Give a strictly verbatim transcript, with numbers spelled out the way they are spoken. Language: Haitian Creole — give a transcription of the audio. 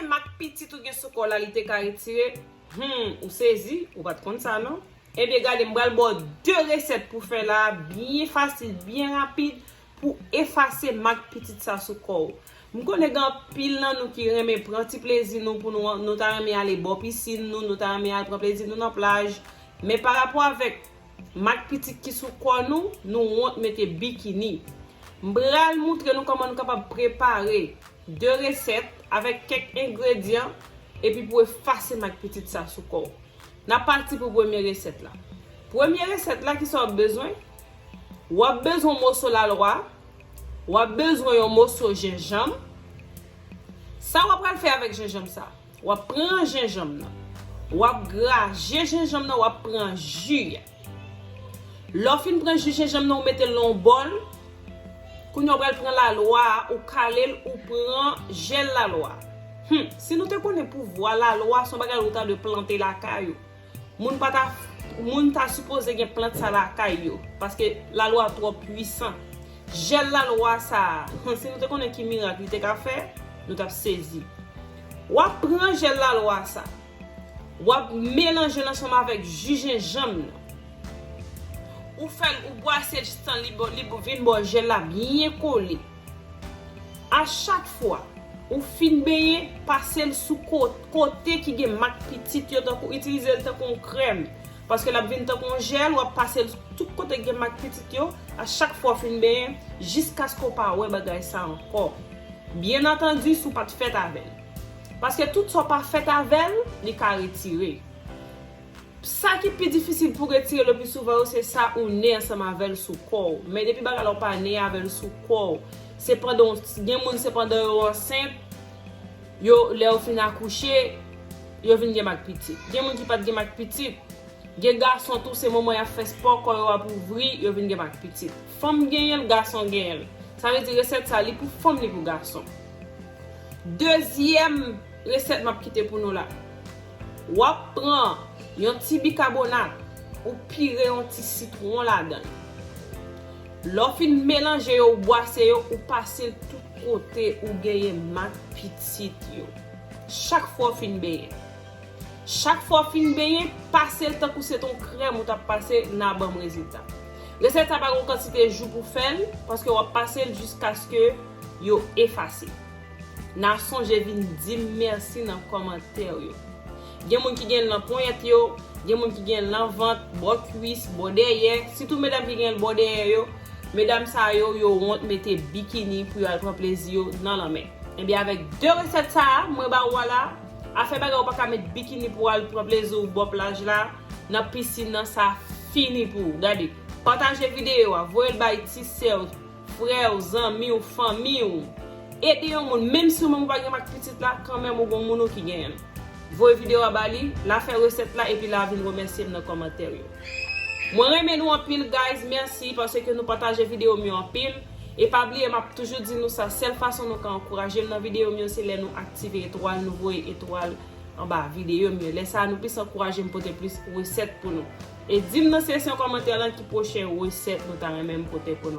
Mak pitit ou gen sou kò w la, li te ka retire? Hmm, ou sezi, ou pa t konn sa non. Ebyen gade, m pral ba w de resèt pou fè la, byen fasil, byen rapid, pou efase mak pitit sa sou kò w. M konnen gen anpil nan nou ki renmen pran ti plezi nou pou nou, nou ta renmen ale bò pisin nou, nou ta renmen al pran plezi nou nan plaj. Men pa rapò avèk mak pitit ki sou kò nou, nou wont mete bikini. M pral moutre nou kòman nou kapab prepare de resèt avèk kèk engredyan epi pou efase mak pitit sa sou kò w. N ap pati pou premye resèt la. Premye resèt la, kisa w ap bezwen? W ap bezwen yon moso lalwa, w ap bezwen yon moso jenjanm. Sa w ap pral fè avèk jenjanm sa? W ap pran jenjanm nan, w ap graje jenjanm nan, w ap pran ji a. Lè w fin pran ji jenjanm nan, ou mete l nan yon bòl. Kounye a, ou pral pran lalwa a, ou kale l, ou pran jèl lalwa. Hmm, si nou te konnen pouvwa lalwa, se yon bagay ou ta dwe plante lakay ou. Moun pa ta, moun ta sipoze gen plant sa lakay yo, paske lalwa twò pwisan. Jèl lalwa sa a, hmm, si nou te konnen ki mirak li te ka fè, nou t ap sezi. W ap pran jèl lalwa sa, w ap melanje l ansanm avèk ji jenjanm nan. Ou fè l, ou bwase l jistan li, bo- li bo- vin bò jèl la byen kole. A chak fwa ou fin benyen, pase l sou ko- kote ki gen mak pitit yo, tankou itilize l tankou yon krèm. Paske l ap vin tankou yon jèl, w ap pase l tout kote ki gen mak pitit yo, a chak fwa w fin benyen, jiskaske w pa wè bagay sa ankò. Byen antandi, si w pa t fèt avè l. Paske tout sa w pa fèt avè l, li ka retire. Sa ki pi difisil pou retire le pli souvan yo, se sa ou ne ansanm avè l sou kò w. Men depi bagay la ou pa ne avè l sou kò w, se pandan w- gen moun se pandan yo ansent, yo lè yo fin akouche, yo vin gen mak pitit. Gen moun ki pa t gen mak pitit. Gen gason tou, se moman y ap fè spò, kò yo ap ouvri, yo vin gen mak pitit. Fanm genyen l, gason genyen l. Sa vle di resèt sa, li pou fanm, li pou gason. Dezyèm resèt m ap kite pou nou la. W ap pran yon ti bikabonat, ou pire yon ti sitwon ladan l. Lè w fin melanje yo, ou bwase yo, ou pase l tout kote ou genyen mak pitit yo. Chak fwa w fin benyen. Chak fwa w fin benyen, pase l tankou se t on krèm ou t ap pase, n a ban m rezilta. Resèt sa pa gen yon kantite jou pou fè l, paske w ap pase l jiskaske yo efase. N a sonje vin di m mèsi nan kòmantè yo. Gen moun ki gen l nan ponyèt yo, gen moun ki gen l nan vant, bò kwis, bò dèyè, sitou medam ki gen l bò dèyè yo. Medam sa yo, yo wont mete bikini pou yo al pran plezi yo nan lanmè. Ebyen, avèk de resèt sa a, mwen ba ou a la, afè bagay ou pa ka met bikini pou al pran plezi w bò plaj la, nan pisin nan, sa fini pou ou. Gade, pataje videyo a, voye l bay ti sè w, frè w, zanmi w, fanmi w. Ede yon moun, menm si w menm ou pa gen mak pitit la, kanmenm ou gon moun ou ki genyen l. Voye videyo a ba li, l a fè resèt la, epi l a vin remèsye m nan kòmantè yo. Mwen renmen nou anpil, guys, mèsi paske nou pataje videyo m yo anpil. E pa bliye, m ap toujou di nou sa, sèl fason nou ka ankouraje m nan videyo m yo, se lè nou aktive etwal, nou voye etwal anba videyo m yo. Lè sa a, nou plis ankouraje m pote plis resèt pou nou. E di m nan seksyon kòmantè lan ki pwochen resèt nou ta renmen m pote pou nou.